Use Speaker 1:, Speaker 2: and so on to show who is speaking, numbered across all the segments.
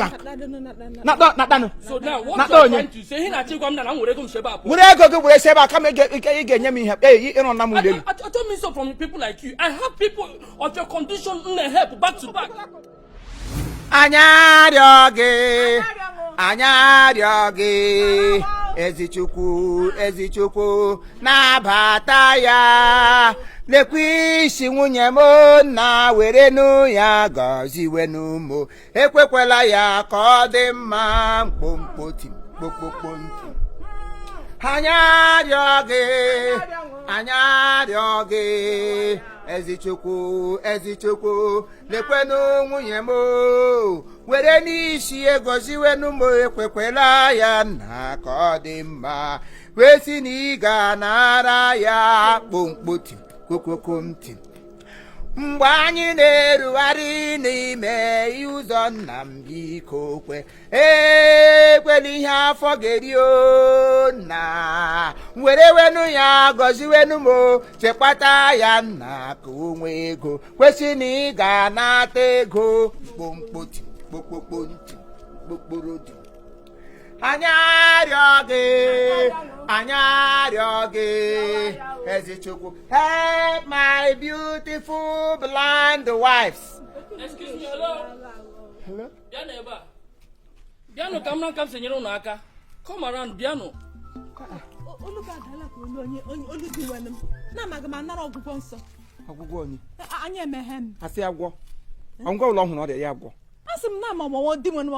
Speaker 1: Bank. Na danụ.
Speaker 2: So now what
Speaker 1: Na
Speaker 2: you are
Speaker 1: onye.
Speaker 2: trying to say, ihe na-achọ ịgwa m na m were ego m shebe apụ.
Speaker 1: Were ego gị were si ebe a, kama ị ga-enye m ihe. Ee, ịnọ na m ụlọ elu.
Speaker 2: I don't mean so from people like you. I have people of your condition na help back to back.
Speaker 1: Anyị arịọ gị, anyị arịọ gị, ezi Chukwu, ezi Chukwu, nabata ya. Lekwa isi nwunye m na werenu ya gọziwenu m, ekwekwela ya ka ọ dị mma mkpomkpo tim kpokpokpo ntị. Anyị arịọ gị, anyị arịọ gị, ezi Chukwu, ezi Chukwu, lekwenụ nwunye m o, were n'isi egoziwenu m, ekwekwela ya nna ka ọ dị mma, wee sị na ị ga-anara ya kpomkpo tim kpokpokpo ntị. Mgbe anyị na-erugharị n'ime ụzọ, nna m, biko kwe, ekwela ihe afọ ga-eri o nna, were wenu ya gọziwenu m o, chekwata ya nna ka o nwee ego, kwesị na ị ga-anata ego mkpomkpo tim kpokpokpo ntị kpokporo dị. Anyị arịọ gị, anyị arịọ gị, ezi Chukwu, help my beautiful blind wives.
Speaker 2: Excuse me, hello.
Speaker 1: Hello?
Speaker 2: Bịanụ ebe a. Bịanụ ka m na ka m si nyere unu aka. Come around, bịanụ.
Speaker 3: Olu gị adala ka olu onye olu dị nwere m na-amaghị m anara ọgwụgwọ nsọ.
Speaker 1: Ọgwụgwọ onye?
Speaker 3: Anya emeghe m.
Speaker 1: Asị agwọ ọgwụgwọ ụlọ ọhụrụ ọrịa ya agwọ.
Speaker 3: A sị m na ama ọmọwọ dị nwere m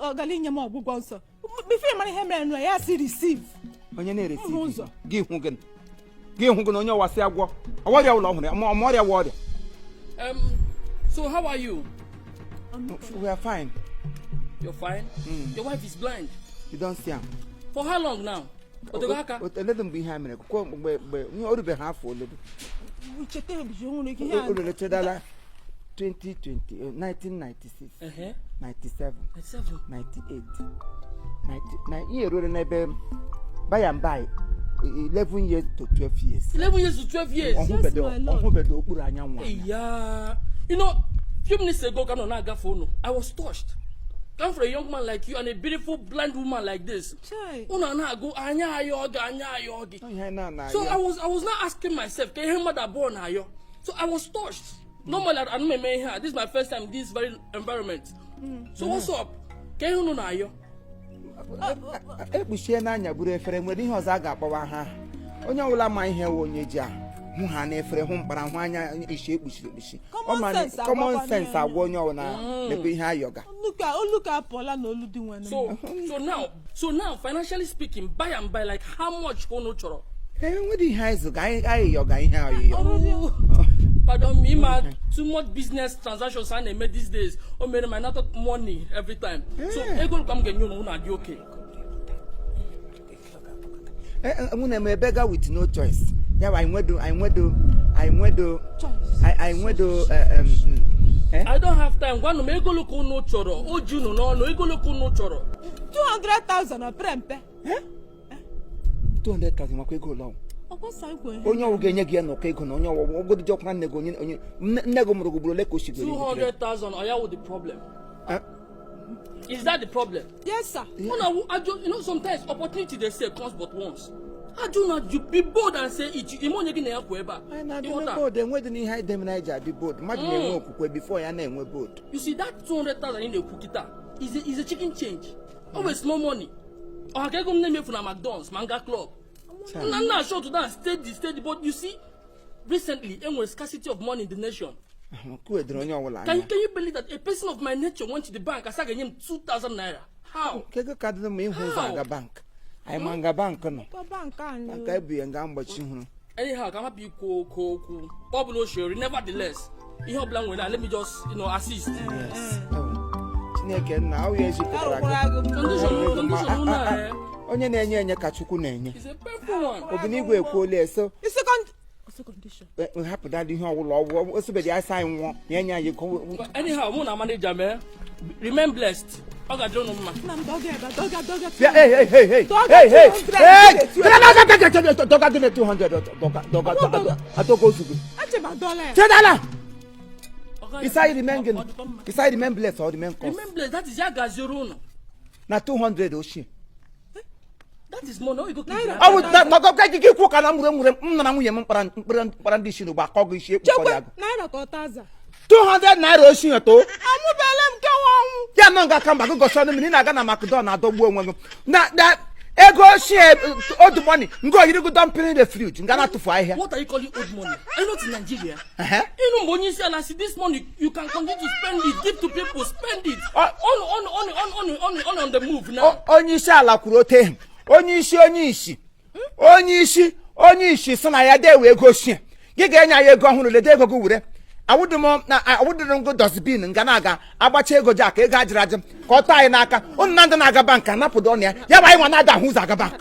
Speaker 3: ọgali inye m ọgwụgwọ nsọ before mara ihe mere nụ ya si receive.
Speaker 1: Onye na-eresi?
Speaker 3: Hụ ụzọ.
Speaker 1: Gị hụ gị, gị hụ gị na onye ọwa sị agwọ ọrịa ụlọ ọhụrụ ya ma ọrịa wa ọrịa.
Speaker 2: So how are you?
Speaker 1: We are fine.
Speaker 2: You're fine? Your wife is blind.
Speaker 1: You don see am.
Speaker 2: For how long now? Otego aka?
Speaker 1: Oledo mgbe ihe a mere kwuo, mgbe ihe o rubeghị afọ oledo.
Speaker 3: Cheta ebizi o nwere ike ihe a.
Speaker 1: O rere chedala 2020, 1996. 97.
Speaker 2: 97.
Speaker 1: 98, 99, ihe eruola n'ebe by and by 11 years to 12 years.
Speaker 2: 11 years to 12 years.
Speaker 1: Ọhụbedo.
Speaker 3: My Lord.
Speaker 1: Ọhụbedo okpuru anyanwụ anya.
Speaker 2: Yeah. Few minutes ago, ka m nọ na-agafe unu. I was touched. Come for a young man like you and a beautiful blind woman like this.
Speaker 3: Chai.
Speaker 2: Unu a na-agụ anya ayọ gị, anya ayọ gị.
Speaker 1: Ihe na
Speaker 2: So I was now asking myself, ka ihe mmadụ abụọ na-ayọ. So I was touched. Normally, I don't eme ihe a. This is my first time in this very environment. So what's up? Ka ihe unu na-ayọ?
Speaker 1: Ekpuchie n'anya buru efere, nwere ihe ọzọ a ga-akpọwa ha? Onye ọbụla ma ihe wụ onye ji a hụ ha n'efere, hụ mkpara, hụ anya isi ekpuchiri ekpuchi.
Speaker 3: Common
Speaker 1: Ọ ma na-
Speaker 3: sense
Speaker 1: common
Speaker 3: agwakwana
Speaker 1: sense
Speaker 3: ya.
Speaker 1: agwa onye ọbụla mekwa ihe ayọga.
Speaker 3: Olu ka apụọla na olu dị nwere m.
Speaker 2: So now, financially speaking, by and by, like how much ka unu chọrọ?
Speaker 1: Ee, nwere ihe anyị zụga, anyị yọga ihe ayịyọ.
Speaker 2: Pardon me, ma too much business transactions a na-eme these days. O mere my not money every time. So ego ka m ga-enye unu, unu adị okay.
Speaker 1: Nwunye m ebega with no choice ya bụ anyị nwedo
Speaker 3: Choice.
Speaker 1: anyị nwedo eh, em, eh?
Speaker 2: I don't have time. Gwanụ m ego ole ka unu chọrọ. O ji unu n'ọnụ, ego ole ka unu chọrọ.
Speaker 3: 200,000 ọ pere mpe?
Speaker 1: 200,000 makwa ego ole ọ?
Speaker 3: Ọkwụsa nkwe ihe.
Speaker 1: Onye ọwụ ga-enye gị ya n'ụkọ ego na onye ọwụ ogodiji ọkwara nne gị, onye nne gị mụrụ gị ugboro ole ka o sigoro?
Speaker 2: 200,000, or ya wụ the problem? Is that the problem?
Speaker 3: Yes, sir.
Speaker 2: Una ajo, sometimes opportunity, they say, comes but once. Ajụ na you be bold and say it. Ime onye gị na ya kwụ ebe a.
Speaker 1: Anyị na-adị
Speaker 2: Ịghọta?
Speaker 1: bold, enwedị n'ihe anyị demere anyị ji adị bold. Mmadụ na-enwe okwukwe before ya na-enwe bold.
Speaker 2: You see that 200,000 ị na-ekwu kịta is a chicken change. Always small money. Ọha ka ego m na-emefu na McDonald's ma nga club. Nna nna short down steady steady, but you see, recently enwere scarcity of money in the nation.
Speaker 1: Kwuedoro onye ọbụla
Speaker 2: Can you
Speaker 1: anya.
Speaker 2: Can you believe that a person of my nature went to the bank asa ga-enye m 2000 naira? How?
Speaker 1: Ka ego ka dịrị ma ịhụ ụzọ.
Speaker 2: How?
Speaker 1: Aga bank anyị ma nga bank nọ.
Speaker 3: Tọba nke anyị.
Speaker 1: Bank anyị bụ ya nga mgbachi hụrụ.
Speaker 2: Anyhow, ka m hapụ ikwu oke okwu. Ọ bụla o shere, nevertheless, ihe ọbụla m nwere na let me just assist.
Speaker 1: Yes. Oh. Chineke nna ọ ya ezipụtara
Speaker 3: Arụkwara
Speaker 1: gị.
Speaker 3: gị.
Speaker 2: Condition unu a, eh,
Speaker 1: Onye na-enye enye ka Chukwu na-enye.
Speaker 2: is a painful one.
Speaker 1: Obinigwe ekwuola eso.
Speaker 3: Isi isi condition.
Speaker 1: Hapụdala ihe ọbụla ọgwụ osibedi asa anyị nwụọ ya enye anyị ego.
Speaker 2: But anyhow, mụ na manager mee remain blessed. Ọ ga-adịrị unu mma.
Speaker 3: Nna m, dọga ebe, dọga, dọga.
Speaker 1: Bịa, hey, hey, hey, hey,
Speaker 3: Dọga
Speaker 1: hey, hey,
Speaker 3: 200,
Speaker 1: hey!
Speaker 3: 200.
Speaker 1: Dọga, dọga, gịnị 200? Dọga, dọga, dọga, adọga ozugbo.
Speaker 3: Eche m adọla ya.
Speaker 1: Chedala!
Speaker 2: Ọ
Speaker 1: Ị sị anyị remain gịnị?
Speaker 2: Ọ dịkwa mma.
Speaker 1: Ị sị anyị remain blessed or remain cursed?
Speaker 2: Remain blessed, that is ya gaziere ụnụ.
Speaker 1: Na 200 ochie.
Speaker 2: That is money. Ọ ego ka
Speaker 3: Naira.
Speaker 2: iji
Speaker 1: Ọ bụ na gị gị kwuo ka na nwere nwere m nara nwunye m mkpara mkpara mkpara ndị isi n'ugbo akọ gị isi ekpukọrọ
Speaker 3: Chekwe
Speaker 1: ya gụ.
Speaker 3: naira ka ọ taza.
Speaker 1: 200 naira ochie too.
Speaker 3: Amụbeela m kewa ọnwụ.
Speaker 1: Ya nọ nga kamba gị gosi ọnụ mmiri ị na-aga na McDonald adọgbuo onwe gị na ego ochie, old money nga oyiri gị dumping refuge nga na-atụfu ahịhịa.
Speaker 2: What are you calling old money? Are you not in Nigeria?
Speaker 1: Ehe.
Speaker 2: Ịnụ mgbe onye isi ala si this money you can continue to spend it, give to people, spend it. On on on on on on on on the move now.
Speaker 1: Onye isi ala kwuru ote ahụ. Onye isi onye isi onye isi onye isi sị na ya dewe ego ochie gị ga-enye anyị ego ọhụrụ lede ego gị were awụdịrị ngụ dustbin nga na-aga agbacha ego ji aka ego ajịrị ajị ka ọ taa anyị n'aka ụnụ na ndị na-aga bank anapụdo ọnụ ya ya bụ anyị nwa na-ada ahụ ụzọ aga bank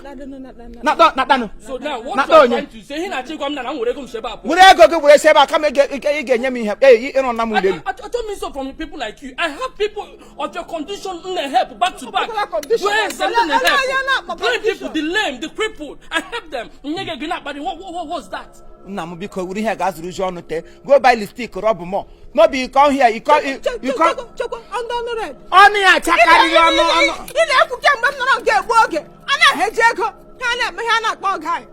Speaker 1: na
Speaker 2: So now what
Speaker 1: Na
Speaker 2: you are
Speaker 1: onye.
Speaker 2: trying to say, ihe na-achọ ịgwa m na na m were ego m shebe apụ.
Speaker 1: Were ego gị were si ebe a kama ị ga-enye m ihe ee ịrụ na m ụlọ elu.
Speaker 2: I don't mean so from people like you. I have people of your condition in the help back to back.
Speaker 3: Particular condition.
Speaker 2: Where something
Speaker 3: Ala-
Speaker 2: in
Speaker 3: ala- ala-
Speaker 2: help.
Speaker 3: ala-
Speaker 2: Blind people,
Speaker 3: condition.
Speaker 2: the lame, the crippled. I help them. Nyege gị na-akparị. What was that?
Speaker 1: Nna m biko were ihe ga-azụrụ ji ọnụ tee go buy lipstick rub more no be you come here you come you come
Speaker 3: Chekwe ọnụ ọnụ red.
Speaker 1: Ọnụ ya achakarịrị ọnụ ọnụ.
Speaker 3: Ị na-ekwu kemgbe m nọrọ nke egbu oge a na-eheji ego ha na-eme ihe a na-akpọ ọga anyị.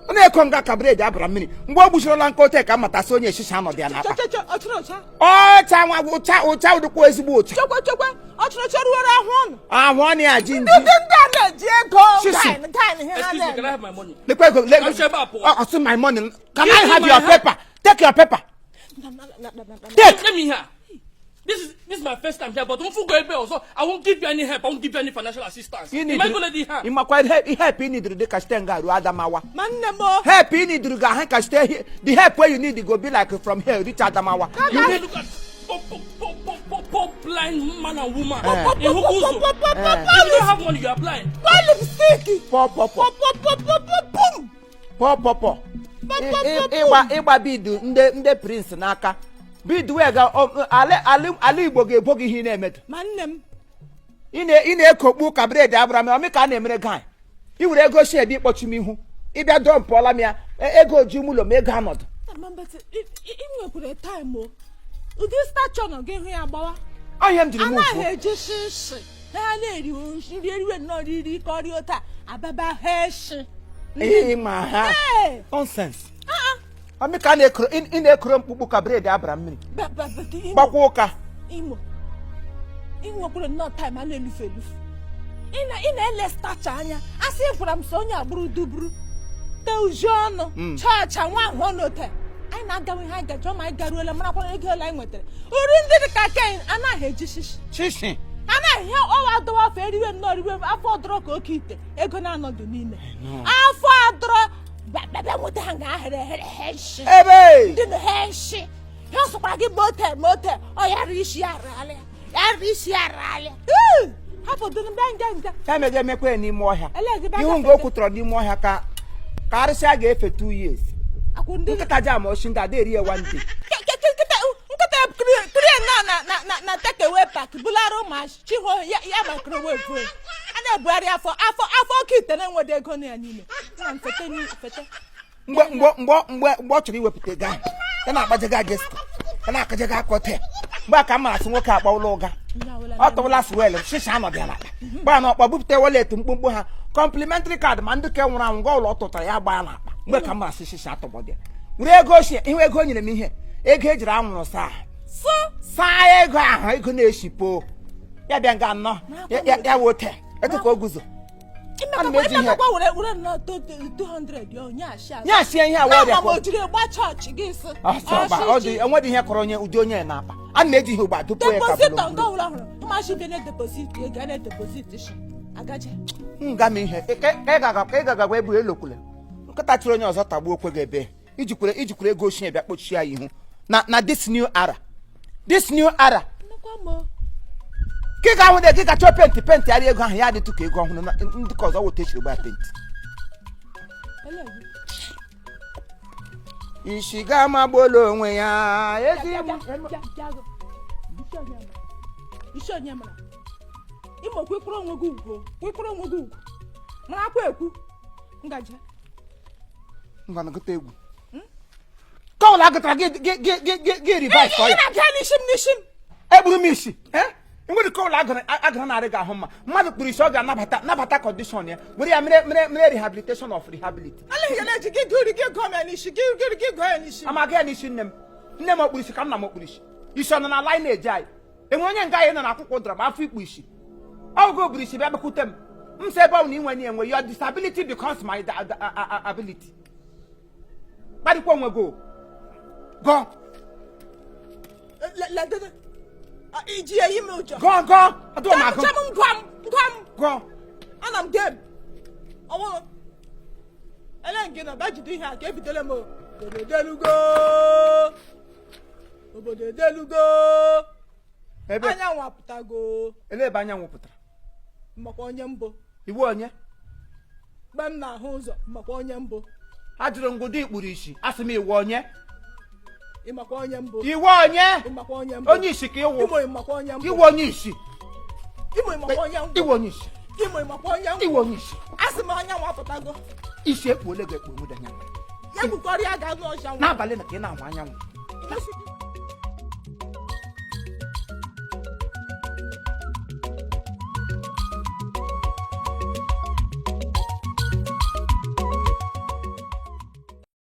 Speaker 1: Ọ na-eko nga ka bred abara mmiri mgbe o gbuchirala nke ote ka matasị onye eshicha anọdụ ya n'akpa.
Speaker 3: Checheche ọchịrị ọcha.
Speaker 1: Ọcha nwa ụcha ụcha ụdịkwa ezigbo ụcha.
Speaker 3: Chekwe chekwe ọchịrị ọcha ruoro ahụ ọnụ.
Speaker 1: Ahụ ọnụ ya ji
Speaker 3: Ndị
Speaker 1: nji.
Speaker 3: ndị a na-eji ego
Speaker 1: Shishi.
Speaker 3: gain gain ihe ha
Speaker 2: Excuse me, can I
Speaker 3: na-eme.
Speaker 2: have my money?
Speaker 1: Lekwa ego le.
Speaker 2: Ka m shebe apụ.
Speaker 1: Ọ sị my money, can
Speaker 2: Give
Speaker 1: I
Speaker 2: me
Speaker 1: have
Speaker 2: my
Speaker 1: your
Speaker 2: hand.
Speaker 1: paper? Take your paper, take.
Speaker 2: Let me hear. This is my first time here, but don't go ebe ọzọ. I won't give you any help. I won't give you any financial assistance.
Speaker 1: You
Speaker 2: Am I gonna let her?
Speaker 1: Ịmakwa ihe help ị nidiri dị ka site nga ruo Adamawa.
Speaker 3: Ma nne m o.
Speaker 1: Help ị nidiri ga ahụ ka site the help wey you need go be like from here reach Adamawa. You need
Speaker 2: Look at poor, poor, poor, poor, poor, poor blind man and woman.
Speaker 1: Eh.
Speaker 2: In Huguzo. If you don't have money, you are blind.
Speaker 3: Pọ lipstick.
Speaker 1: Pọ pọ pọ.
Speaker 3: Pọ pọ pọ pọ pum.
Speaker 1: Pọ pọ pọ. Ịgba ịgba bidu ndị ndị prince n'aka bidu wee ga ala ala ala Igbo ga-ebo gị ihe ị na-emedu.
Speaker 3: Ma nne m.
Speaker 1: Ị na-ekokpu ka bred abụra m ọmị ka a na-emere gị anyị i were ego shi ebe ịkpọchi m ihu ịbịa dọmpụọla m ya ego ji m ụlọ m ego anọdụ.
Speaker 3: Ma mbetị ị nwekwara time o. Ụdị stachọn gị hụ ya gbawa.
Speaker 1: Ọhịa m jiri m
Speaker 3: Anaghị
Speaker 1: ufuo.
Speaker 3: eji shishi ha na-eri nri eriwe nnọọ riri ka ọrịa taa ababa ha eshi.
Speaker 1: Ịma ha.
Speaker 3: Ee.
Speaker 1: Nonsense. Ọmị ka a na-ekoro ị na-ekoro mkpukpu ka bred abara mmiri. Gbakwa ụka.
Speaker 3: Imo ị nwekwara nnọọ time a na-elufu elufu ị na-ele stacha anya a sị gwara m sọ onye agbụrụ duburu tee uju ọnụ chọọcha nwa ahụ ọnụ ote anyị na-agawa ihe anyị gajọ ma anyị garuola marakwa ego ole anyị nwetara uri ndị dị ka ken anaghị eji shishi
Speaker 1: Shishi.
Speaker 3: Anaghị ihe ọwa adọwa afọ eriwe nnọọ riwe afọ ọdọrọ ka oke ite ego na-anọdụ n'ime afọ adọrọ bịa nweta ha nga ahịrị ahịrị ha shi
Speaker 1: Ebe
Speaker 3: ndị na ha shi ha sọkwara gị ma ote ma ote ọ yara isi ya aralịa yara isi ya aralịa hapụ dịrị bịa nga nga.
Speaker 1: Ya meje emekwa ya n'ime ọhịa.
Speaker 3: Ele gị bịa
Speaker 1: Ihu nga o kwutọrọ n'ime ọhịa ka karịsịa ga-efe 2 years.
Speaker 3: Akwụ ndị
Speaker 1: Nkịta ji ama oshi ndị ada eri ya one day.
Speaker 3: Nkịta nkịta kirie na na na na na takeaway park bulara ụmụazị chiho ya ya microwave a na-ebugharị afọ afọ afọ oke ite na-enwede ego na ya n'ime na mfete fete.
Speaker 1: Mgbe mgbe mgbe mgbe mgbe ọ chọrọ iwepụta ego ahụ ya na-agbajega agesti ya na-akajega akọte mgbe a ka m mara sị nwoke akpọwụla ụga ọ tụwụla swel shisha anọdụ ya n'akpa mgbe a na ọkpọ bupụta wallet mkpụmkpụ ha complimentary card ma ndị ke nwụrụ anwụ gwa ụlọ ọ tụtara ya gbaa n'akpa mgbe ka m mara sị shisha atọgbọdị ya were ego ochie ihu ego o nyere m ihe ego ejiri anwụrụ saa
Speaker 3: so
Speaker 1: saa ego ahụ ego na-eshipo ya bịa nga nnọọ ya wote etu ka o guzo. Ana m eji ihe-
Speaker 3: Imekakwa were were nnọọ 200 ya onye ashị azụ.
Speaker 1: Nye sie ihe awa ọrịa
Speaker 3: Na
Speaker 1: ka
Speaker 3: ma o jiri gba chọọchị gị sị.
Speaker 1: ọ dị enwedị ihe kọrọ onye ụdị onye na-akpa ana m eji ihe ugbo adụpụ ya ka
Speaker 3: Depositor nke
Speaker 1: bụrụ
Speaker 3: ọbụla hụrụ ụmụachi bịa na-edeposit ego a na-edeposit shi agaje.
Speaker 1: nga m ihe ka ị gagagwa ebu elokwule nkịta chịrị onye ọzọ tagbuo okwe gị ebe ijikwere ijikwere ego ochie bịa kpochie ya ihu na this new era, this new era.
Speaker 3: Nnukwu m o.
Speaker 1: Ka ị ga-ahụ na gị ga chọọ penti penti arịa ego ahụ ya adịtụ ka ego ọhụrụ na ndị ka ọzọ weta echiri gba penti.
Speaker 3: Ele gị.
Speaker 1: Isi ga-amagbuola onwe ya ezi.
Speaker 3: Bịa, bịa, bịa, bịa gụ. Isi onye mara. Isi onye mara. Imo kwekwara onwe gị ugwu o. Kwekwara onwe gị ugwu marakwa ekwu ngaji.
Speaker 1: Ngwanụ gote egwu. Kọwụla agụtara gị gị gị gị gị gị revise
Speaker 3: Ị
Speaker 1: ya.
Speaker 3: na-abịa n'isi m, n'isi m.
Speaker 1: Egburu m isi. Enwere kọwụla agụra na-arị gị ahụ mma. Mmadụ kpuru isi, ọ ga-anabata nabata condition ya, were ya mere rehabilitation of rehability.
Speaker 3: Aleghị ya na-eji gị gụrụ gị gụọ m ya n'isi gị gụrụ gị gụọ ya n'isi m.
Speaker 1: Amaga ya n'isi nne m. Nne m okpuru isi ka nna m okpuru isi. Isi ọ nọ na lineage anyị? Enwe onye nga anyị nọ n'akwụkwọ ụdara ma afọ ikpu isi? Ọgụgụ oburu isi bịa bịakwute m. M sị ebe ọ bụ na inwe na enwe, your disability becomes my ability. Kparịkwa onwe gị o. Gọọ.
Speaker 3: Ledede iji eyi m ụjọ.
Speaker 1: Gọọ, gọọ, adụọ m agụ.
Speaker 3: Chem m, gwa m, gwa m.
Speaker 1: Gọọ.
Speaker 3: Ana m game ọwụrụ ele nke na bịa jide ihe a ka ebidola m o. Obodo edelugo, obodo edelugo.
Speaker 1: Ebe
Speaker 3: Anyanwụ apụtago.
Speaker 1: Ele ebe anyanwụ pụtara?
Speaker 3: Makwa onye mbụ.
Speaker 1: Iwu onye?
Speaker 3: Mgbe m na-ahụ ụzọ, makwa onye mbụ.
Speaker 1: Ajụrụ ngụdị ikpuru isi, asị m iwu onye?
Speaker 3: Ịmakwa onye mbụ.
Speaker 1: Iwu onye?
Speaker 3: Ịmakwa onye mbụ.
Speaker 1: Onye isi ka ịwụ.
Speaker 3: Imo, ịmakwa onye mbụ.
Speaker 1: Iwu onye isi.
Speaker 3: Imo, ịmakwa onye mbụ.
Speaker 1: Iwu onye isi.
Speaker 3: Imo, ịmakwa onye mbụ.
Speaker 1: Iwu onye isi.
Speaker 3: Asị m anyanwụ apụtago.
Speaker 1: Isi ekpuole gị ekpu enwede anyanwụ.
Speaker 3: Ya bukọrọ ya ga n'ọcha nwa.
Speaker 1: N'abalị na ka ị na-anwa anyanwụ.
Speaker 3: Isi.